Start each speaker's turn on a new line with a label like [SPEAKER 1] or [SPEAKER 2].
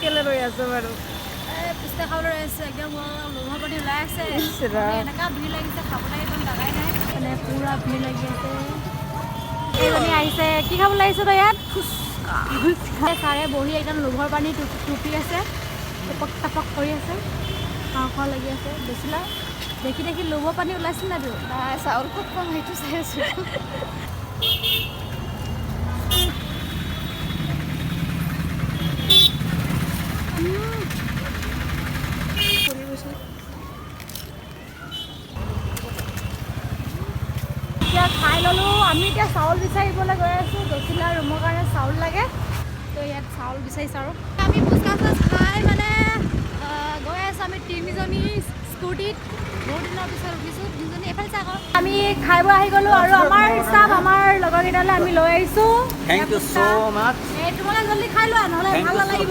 [SPEAKER 1] কেলে ৰৈ আছ বাৰু?
[SPEAKER 2] এই ফুচকা খাবলৈ ৰৈ আছোঁ। একদম মোৰ লোভৰ পানী ওলাই আছে।
[SPEAKER 1] ইছ ৰাম।
[SPEAKER 2] এনেকুৱা ভিৰ লাগিছে, খাবলৈ একদম জাগাই নাই। মানে পূৰা ভিৰ লাগি আছে। এইজনী আহিছে। কি খাবলৈ আহিছে তই ইয়াত? ফুচকা। ছাৰে বহি একদম লোভৰ পানী টুপি আছে, টপক টপক কৰি আছে, খাওঁ খাওঁ লাগি আছে। দেখিলা, দেখি দেখি লোভৰ পানী ওলাইছিল নাই তোৰ?
[SPEAKER 1] নাই, চাউল ক'ত পাম সেইটো চাই আছোঁ। গৈছোঁ।
[SPEAKER 2] এতিয়া খাই ল'লোঁ আমি। এতিয়া চাউল বিচাৰিবলৈ গৈ আছোঁ। দচিলা ৰুমৰ কাৰণে চাউল লাগে, তো ইয়াত চাউল বিচাৰিছোঁ। আৰু আমি ফুচকা চুচকা খাই মানে গৈ আছোঁ। আমি তিনিজনী স্কুটিত বহুত দিনৰ পিছত উঠিছোঁ তিনিজনী। এইফালে চাই আকৌ। আমি খাই বৈ আহি গ'লোঁ আৰু আমাৰ চাব আমাৰ লগৰকেইটালৈ আমি লৈ আহিছোঁ।
[SPEAKER 3] Thank you so much.
[SPEAKER 2] এই তোমালোকে জল্দি খাই লোৱা, নহ'লে
[SPEAKER 3] Thank
[SPEAKER 2] ভাল
[SPEAKER 3] you so
[SPEAKER 2] নালাগিব।